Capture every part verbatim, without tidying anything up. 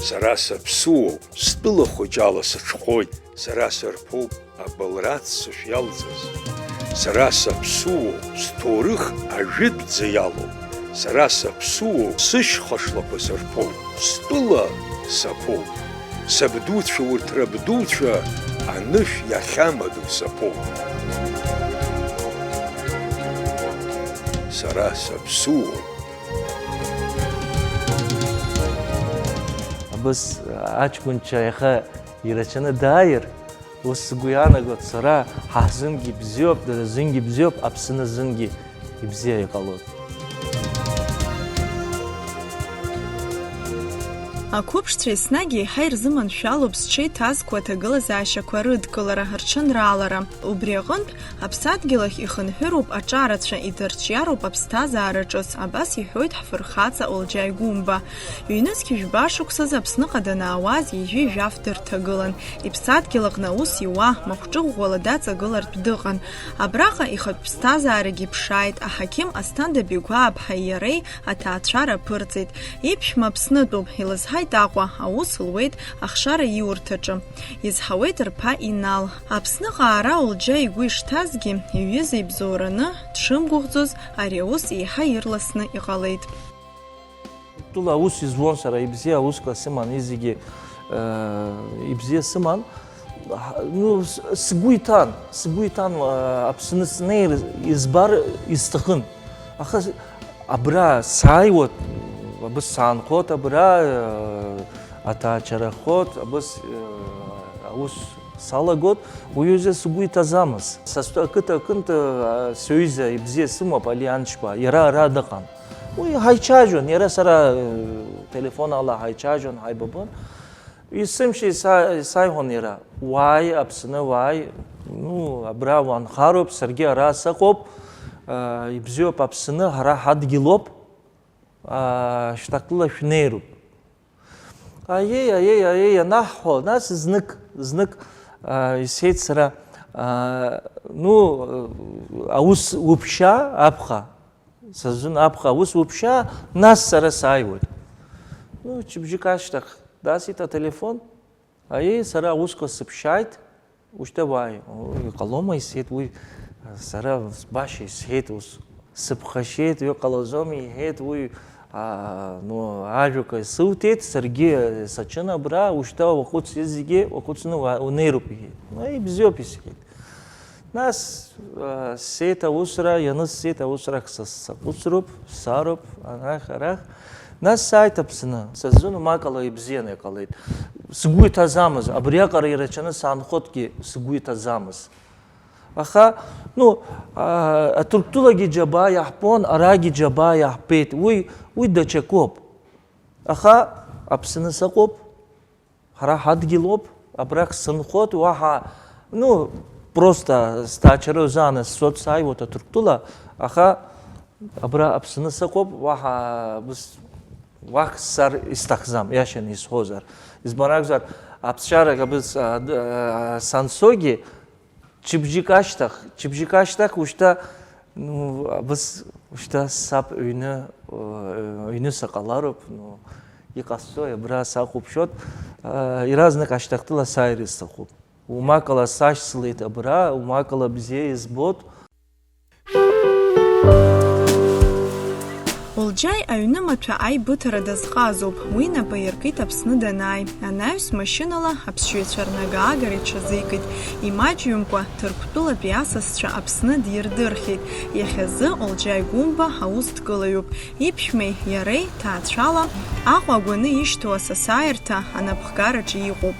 Сара саԥсуоуп, стәыла хәыҷ ала сыҽхәоит, сара сырԥоуп абылра аццышә иалҵыз. Сара саԥсуоуп, сҭоурых ажәытәӡа иалоуп. Сара саԥсуоуп, сышьха шлақәа сырԥоуп, стәыла саԥоуп. Сабдуцәа урҭ рабдуцәа анышә иахьамадоу саԥоуп. Сара саԥсуоуп. Абас аҷкәынцәа иаха ирацәаны дааир, ус сгәы иаанагоит сара, ҳа ҳзынгьы ибзиоуп, дара рзынгьы ибзиоуп, Аԥсны азынгьы ибзиа иҟалоит. Ақәыԥшцәа еснагь еиҳа ирзыманшәалоуп зҽеиҭазкуа аҭагылазаашьақәа рыдкылара, рҽанраалара. Убри аҟынтә, аԥсадгьыл ахь ихынҳәыроуп аҿарацәа, идырҿиароуп аԥсҭазаара ҿыц, абас иҳәоит ҳфырхаҵа Олџьаи Гәымба. Ҩнызқь жәба шықәсазы Аԥсныҟа данаауаз ҩажәи жәаф дырҭагылан. Иԥсадгьыл аҟны аус иуа, махәҿы ӷәӷәала даҵагылартә дыҟан. Абраҟа ихатә ԥсҭазаарагьы ԥшааит, аҳақьым Асҭанда Бигәааԥҳаи иареи аҭаацәара аԥырҵеит. Иԥшәма Аԥснытәуп, илызҳаит Аҟәа, аус луеит ахшара иурҭаҿы. Изҳауеит рԥа Инал. Аԥсныҟа аара Олџьа игәы ишҭазгьы, иҩыза ибзоураны дшымгәыӷӡоз, ари аус еиҳа ирласны иҟалеит. Тәыла аус изуан сара, ибзиа аусқәа сыман, изегьы, э, ибзиа сыман. Ҳ-, ну, с-, сгәы иҭан, сгәы иҭан, э, Аԥсны снеир, избар исҭахын. Аха с-, абра сааиуа, абыс саанхот, абра, э, аҭаацәарахот, абыс, э, аус салагот, уи азы сгәы иҭаӡамызт. Са стәы ақыҭа аҟынтә, э, сҩыза ибзиа сымоуп, Али Анчба, иара ара дыҟан. Уи ҳаицәажәон, иара сара, э, телефон ала ҳаицәажәон, ҳаибабон. Есымша иса-, исаиҳәон иара, уааи, Аԥсны уааи, ну, абра уанхароуп, саргьы ара сыҟоуп, э, ибзиоуп Аԥсны, ҳара ҳадгьылоуп, э, шьҭахьла шәнеироуп. Аиеи, аиеи, аиеи, ианаҳҳәо, нас знык, знык, э, исҳәеит сара, э, ну, э, аус уԥшьа, аԥха, Сазын аԥха аус уԥшьа, нас сара сааиуеит. Ну, чыбжьык ашьҭахь дасит ателефон. Аиеи, сара аусқәа сыԥшьааит, ушьҭа уааи. О, иҟалома, исҳәеит уи, сара баша исҳәеит ус. Сыԥхашьеит, иҟалаӡом, иҳәеит уи, а, ну, ажәақәа сылҭеит, саргьы саҿын абра, ушьҭа уаҟәыҵ, зегьы уаҟәыҵны уа-, унеироуп, иҳәеит. Ну, ибзиоуп, исҳәеит. Нас, э, сцеит аусра, ианысҵеит аусрахь са саҟәыҵроуп, сцароуп, анахь, арахь. Нас сааит Аԥсны. Сазын умакала ибзианы иҟалеит. Сгәы иҭаӡамыз, абриаҟара ирацәаны саанхотгьы сгәы иҭаӡамыз. Аха, ну, а, Аҭырқәтәылагьы џьабаа иаҳбон, арагьы џьабаа иаҳбеит. Уи, уи даҽакоуп. Аха Аԥсны сыҟоуп. Ҳара ҳадгьылоуп, абрахь сынхоит, уаҳа, ну, просто сҭаацәара узаанасцот, сааиуеит Аҭырқәтәыла, аха абра Аԥсны сыҟоуп, уаҳа быс-, уахь сцар исҭахӡам, иашаны исҳәозар. Избан акәзар, аԥсшьарак абыс, а, д-, а, санцогьы, Чыбжьык ашьҭахь, чыбжьык ашьҭахь ушьҭа, ну, абыс, ушьҭа саб ҩны, э, ҩны саҟалароуп, ну, иҟасҵои, абра сахәаԥшуеит, э, иаразнак ашьҭахьтәыла сааир сҭахуп. Умакала сашьцылеит абра, умакала бзиа избот. Олџьаи аҩнымаҭәа аибыҭара дазҟазоуп, уи напы аиркит Аԥсны данааи. Анаҩс машьынала аԥсшьаҩцәа рнага-аагара иҽазикит. Имаҷҩымкәа, Ҭырқәтәылатәи асасцәа Аԥсны дирдырхьеит. Иахьазы Олџьаи Гәымба аус дкылаҩуп. Иԥшәмеи иареи ҭаацәала Аҟәа агәаны ишьҭоу асасааирҭа анапхгараҿы иҟоуп.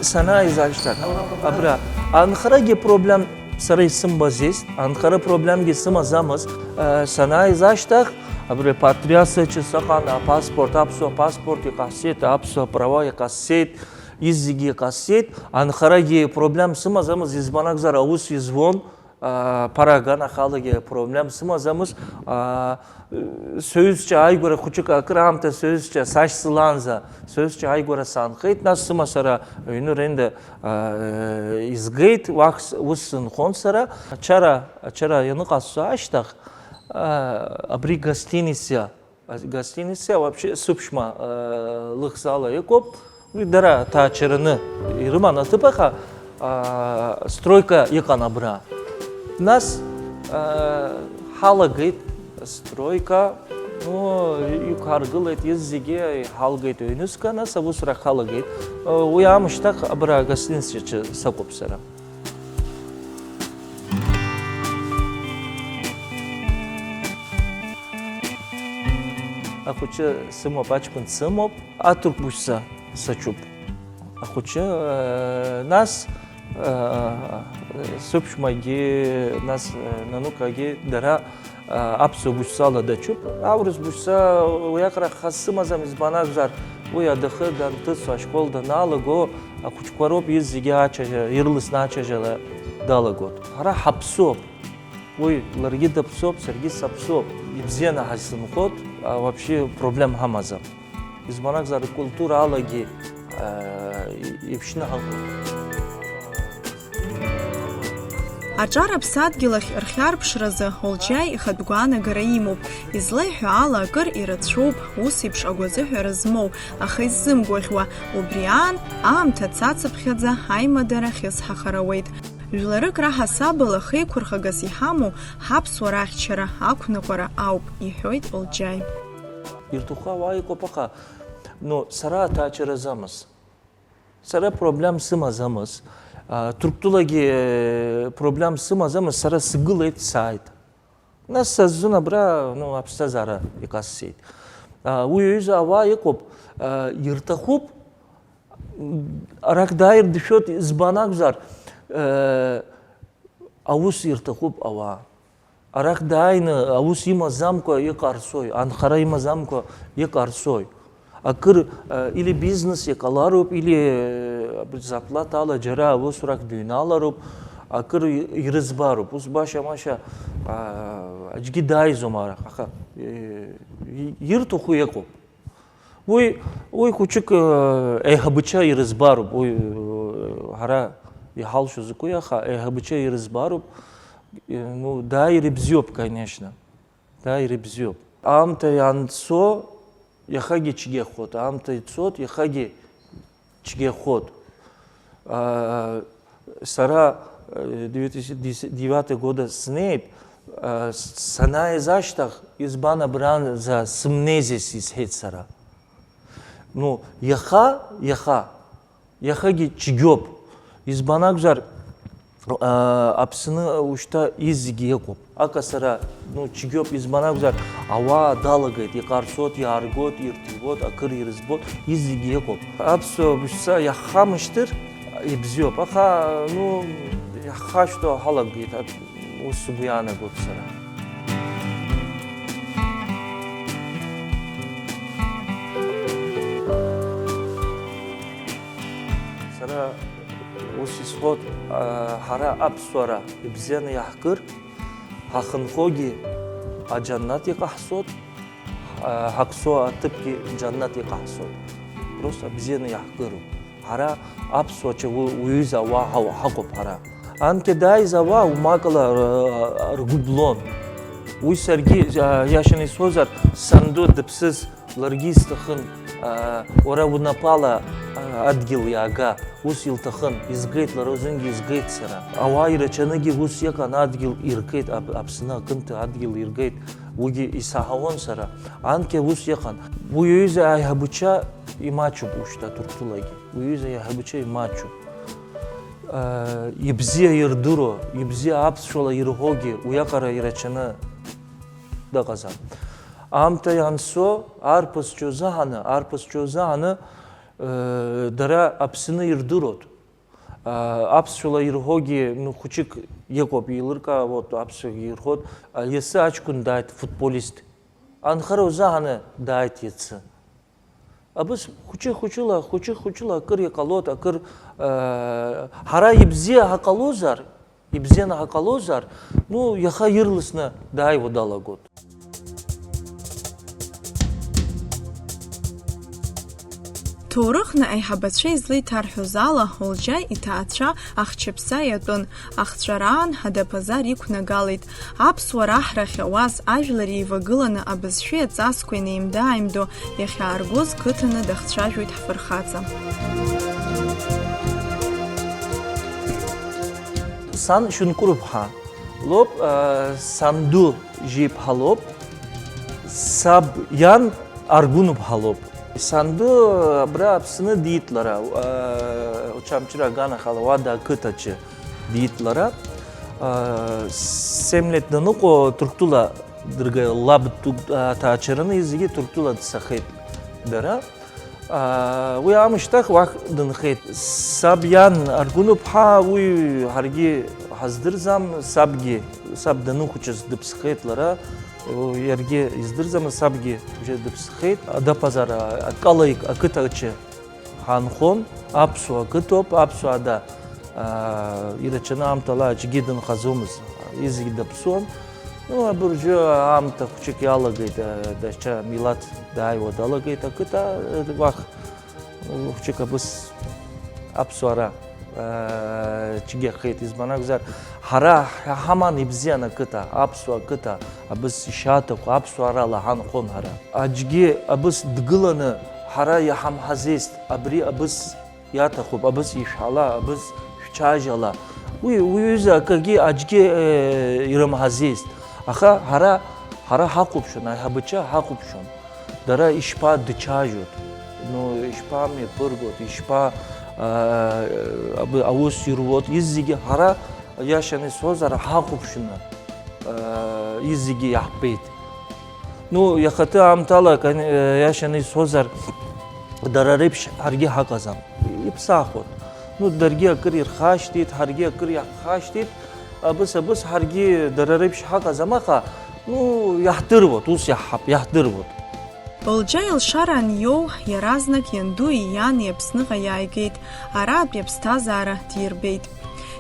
Санааиз ашьҭахь, абра, анхарагьы проблем сара исымбаӡеит, анхара проблемгьы сымаӡамызт. Э, санааиз ашьҭахь, абри репатриациаҿы сыҟан, апаспорт, аԥсуа паспорт иҟасҵеит, аԥсуа права иҟасҵеит, изегьы иҟасҵеит, анхарагьы проблем сымаӡамызт, избан акәзар, аус изуан, Ԥара аган ахалагьы проблем сымаӡамызт. Сҩызцәа ааигәара хәыҷык акыр аамҭа сҩызцәа сашьцылаанӡа, сҩызцәа ааигәара саанхеит, нас сымацара аҩны рында изгеит, уахь ус сынхон сара. Ачара, ачара ианыҟасҵо ашьҭахь, абри гостиница, гостиница вообще сыԥшәма лыхьӡала иҟоуп. Уи дара ҭаачараны ирыман аҭыԥ, аха стройка иҟан абра. Нас ҳалагеит астройка, ну, иқәҳаргылеит, изегьы иҳалгеит аҩнуҵҟа, нас аусура ҳалагеит. Уи аамышьҭахь абра агостиницаҿы сакәуп сара. Ахәыҷы сымоуп, аҷкәын сымоуп, аҭырқәышьца саҿуп. Ахәыҷы, нас сыԥшәмагьы, нас нанукагьы дара аԥсуа быжьцала даҿуп. Аурыс быжьца уиаҟара хас сымаӡам, избан акәзар, уи адәахьы данҭыҵуа, ашкол даналаго, ахәыҷқәа роуп изегьы ачажьа, ирласны ачажьара далагоит. Ҳара ҳаԥсуп. Уи ларгьы даԥсуп, саргьы саԥсуп. Ибзианы ҳазынхоит, вообще проблем ҳамаӡам. Избан акәзар, культуралагьы иԥшны ҳаҟоуп. Аҿар аԥсадгьыл ахь рхьарԥшразы Олџьаи ихатә гәаанагара имоуп. Излеиҳәо ала, акыр ирацәоуп ус еиԥш агәазыҳәара змоу, аха иззымгәаӷьуа. Убри аан, аамҭа цацыԥхьаӡа аимадара хьысҳахар ауеит. Жәларык раҳасабала хеиқәырхагас иҳамоу ҳаԥсуара ахьчара, ақәныҟәара ауп, иҳәоит Олџьаи. Ирҭаху ауаа иҟоуп, аха, ну, сара аҭаачара замыз. Сара проблем сымаӡамыз. Ҭырқәтәылагьы проблем сымаӡамыз, сара сгылеит, сааит. Нас сазын абра, ну, аԥсҭазаара иҟасҵеит. Уи аҩыза ауаа иҟоуп, ирҭахуп, арахь дааир дышәоит, избан акәзар, аус ирҭахуп ауаа. Арахь дааины аус имаӡамкәа иҟарҵои, анхара имаӡамкәа иҟарҵои? Акыр, или бизнес иҟалароуп, или зарплатала џьара аусурахь дыҩналароуп, акыр ирыӡбароуп. Ус баша-маша аӡәгьы дааиӡом арахь, аха ирҭаху иҟоуп. Уи, уи хәыҷык еиҳабыча ирыӡбароуп, уи ҳара иҳалшо закәи, аха еиҳабыча ирыӡбароуп, ну, дааир ибзиоуп, конечно, дааир ибзиоуп. Аамҭа ианцо, иахагьы цәгьахоит, аамҭа ицоит, иахагьы цәгьахоит. Сара две тысячи девятый года снеит, санааиз ашьҭахь, избан абранӡа сымнеизеи сисҳәеит сара. Ну, иаха, иаха, иахагьы цәгьоуп. Избан акәзар, Аԥсны ушьҭа изегьы иҟоуп. Ака сара, ну, цәгьоуп, избан акәзар, ауаа далагеит, иҟарҵот, иааргот, ирҭигот, акыр ирызбот, изегьы иҟоуп. Аԥсуа бызшәа иаҳхамышьҭыр ибзиоуп, аха, ну, иаҳхашәҭо ҳалагеит, ус сгәы иаанагоит сара. Сара ус исҳәот, ҳара аԥсуара ибзианы иаҳкыр, ҳахынҳәуагьы аџьаннаҭ иҟаҳҵот, ҳахьцо аҭыԥгьы џьаннаҭ иҟаҳҵот. Просто бзианы иаҳкыроуп. Ҳара аԥсуа ҷа-, уаҩыза ауаа ҳауа ҳаҟоуп ҳара. Анкьа дааиз ауаа умакала р-, ргәы блон. Уи саргьы, а, иашаны исҳәозар, санду дыԥсыз, ларгьы исҭахын, а, уара унапала, а, адгьыл иаага, ус илҭахын, изгеит, лара лзынгьы изгеит сара. Ауаа ирацәаныгьы ус иҟан, адгьыл иргеит, Ап-, Аԥсны аҟынтә адгьыл иргеит, уигьы исаҳауан сара. Анкьа ус иҟан. Уи аҩыза аиҳабыча имаҷуп ушьҭа Ҭырқәтәылагьы. Уи аҩыза аиҳабыча имаҷуп. Ибзиа ирдыруа, ибзиа аԥсшәала ирҳәогьы уиаҟара ирацәаны дыҟазаап. Аамҭа ианцо, арԥыс џьоузаҳаны, арԥыс џьоузаҳаны, дара Аԥсны ирдыруеит. Аԥсшәала ирҳәогьы, ну, хәыҷык иҟоуп, еилыркаауеит, аԥсшәагьы ирҳәоит. Иацы аҷкәын дааит, футболист. Анхара узаҳаны дааит иацы. Абас хәыҷы-хәыҷыла, хәыҷы-хәыҷыла акыр иҟалоит, акыр, э, ҳара ибзиа ҳаҟалозар, Ибзианы ҳаҟалозар, ну, иаха ирласны дааиуа далагоит. Ҭоурыхны аиҳабацәа излеиҭарҳәоз ала, Олџьаи иҭаацәа ахчаԥса иатәын, ахҵәараан Ҳада Пазар иқәнагалеит. Аԥсуара аҳрахь ауаз ажәлар еивагыланы абызшәеи аҵасқәа инеимда-ааимдо иахьааргоз қыҭаны дахцәажәоит ҳфырхаҵа. Сан Шьынқәырԥҳа лоуп, а, санду Жьиԥҳа лоуп, саб иан Аргәыныԥҳа лоуп. Санду абра Аԥсны диит лара, а, Очамчыра аганахьала Уада ақыҭаҿы диит лара. А, семь лет даныҟоу Ҭырқәтәыла дырга-, лаб Ҭу-, а, ҭаацәараны зегьы Ҭырқәтәыла дцахеит дара. Аа, уи аамышьҭахь уахь дынхеит. Саб иан Аргәыныԥҳа, уи ҳаргьы ҳаздырӡам, сабгьы, саб даныхәыҷыз дыԥсхеит лара, иаргьы издырӡам, сабгьы уже дыԥсхеит. Ада Пазар, а, Калаик ақыҭаҿы ҳаанхон, аԥсуа ақыҭоуп, аԥсуа ада. Аа, ирацәаны аамҭала аӡәгьы дынхаӡомызт, изегьы даԥсуан. Ну, абыржәы аамҭа хәҷык иалагеит, а, даҽа милаҭ дааиуа далагеит ақыҭа, а, уахь, хәҷык абыс аԥсуара, а, цәгьахеит, избан акәзар, ҳара ҳа-, ҳаман ибзиан ақыҭа, аԥсуа ақыҭа, абыс ишьаҭақәа, аԥсуарала ҳанхон ҳара. Аӡәгьы абыс дгыланы ҳара иҳамҳазеизт, абри абыс иаҭахуп, абыс ишәҳәала, абыс шәҽажьала. Уи, уи ҩыза акгьы аӡәгьы, э, ирымҳазеизт. Аха ҳара, ҳара ҳахәаԥшуан, аиҳабацәа ҳахәаԥшуан. Дара ишԥа дычажьот, ну, ишԥа мҩаԥыргот, ишԥа, э, аб-, аус ируот, изегьы ҳара, иашаны исҳәозар, ҳахәаԥшны, э, изегьы иаҳбеит. Ну, иахатәы аамҭала, кон-, э, иашаны исҳәозар, дара реиԥш ҳаргьы ҳаҟаӡам. Иԥсахуан. Ну, даргьы акыр ирхашҭит, ҳаргьы акыр иаҳхашҭит. Абыс, абыс ҳаргьы дара реиԥш ҳаҟаӡам, аха, ну, иаҳдыруот, ус иаҳҳап, иаҳдыруот. Олџьа илшара аниоу, иаразнак ианду иани Аԥсныҟа иааигеит, аратәи аԥсҭазаара дирбеит.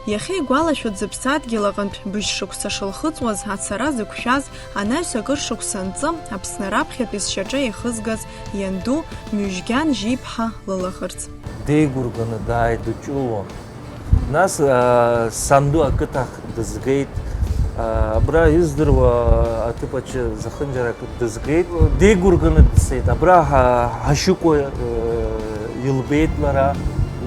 Иахьа игәалашәоит зыԥсадгьыл аҟынтә быжь шықәса шылхыҵуаз ацара зықәшәаз, анаҩс акыр шықәса анҵы, Аԥсны раԥхьатәи зшьаҿа еихызгаз ианду Мҩыжьгьан Жьиԥҳа лылаӷырӡ. Деигәырӷьаны дааидыҷылон. Нас, аа, санду ақыҭахь дызгеит, аа, абра издыруа аҭыԥаҿы зехьынџьарак дызгеит. Деигәырӷьаны дцеит. Абра ҳа-, ҳашьыкәа, э, илбеит лара,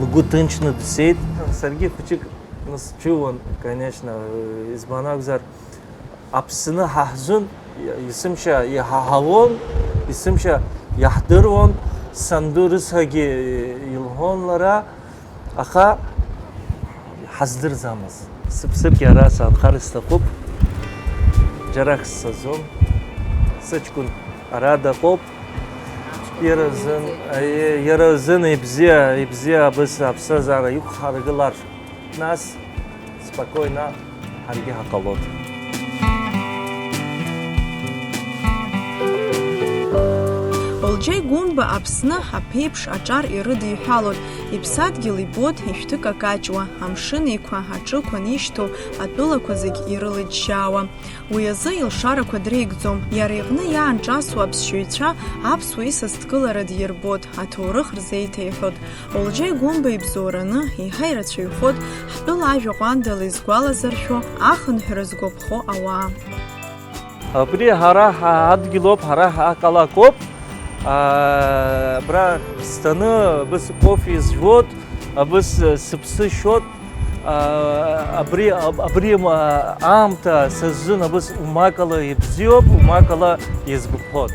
лгәы ҭынчны дцеит. Саргьы хәыҷык Нас сҽыуан, конечно, избан акәзар, Аԥсны ҳаҳзын, есымша иҳаҳауан, есымша иаҳдыруан, санду рыцҳагьы илҳәон лара, аха ҳаздырӡамызт. Сыԥсыԥгьы ара саанхар сҭахуп, џьарак сцаӡом, сыҷкәын ара дыҟоуп, иара изын, иара изын ибзиа, ибзиа абас аԥсҭазаара иқәҳаргылар. Нас спокойно ҳаргьы ҳаҟалоит. Олџьаи Гәымба Аԥсны аԥеиԥш аҿар ирыдиҳәалоит, иԥсадгьыл ибоит ишәҭы какаҷуа, амшын еиқәа аҿықәан ишьҭоу атәылақәа зегь ирылыџьшьаауа. Уи азы илшарақәа дреигӡом, иара иҟны иаанҿасуа аԥсшьаҩцәа аԥсуа исасдкылара дирбоит, аҭоурых рзеиҭеиҳәоит. Олџьаи Гәымба ибзоураны еиҳа ирацәаҩхоит, ҳтәыла ажәа ҟәандала изгәалазыршәо, ахынҳәра згәаԥхо ауаа. Абри ҳара ҳадгьылоуп, ҳара ҳақалақьоуп. Аа, абра сҭаны абыс кофе изжәуоит, абыс сыԥсы шьоит. Аа, абри, аб-, абри, а, аамҭа са сзын абыс умакала ибзиоуп, умакала иазгәаԥхоит.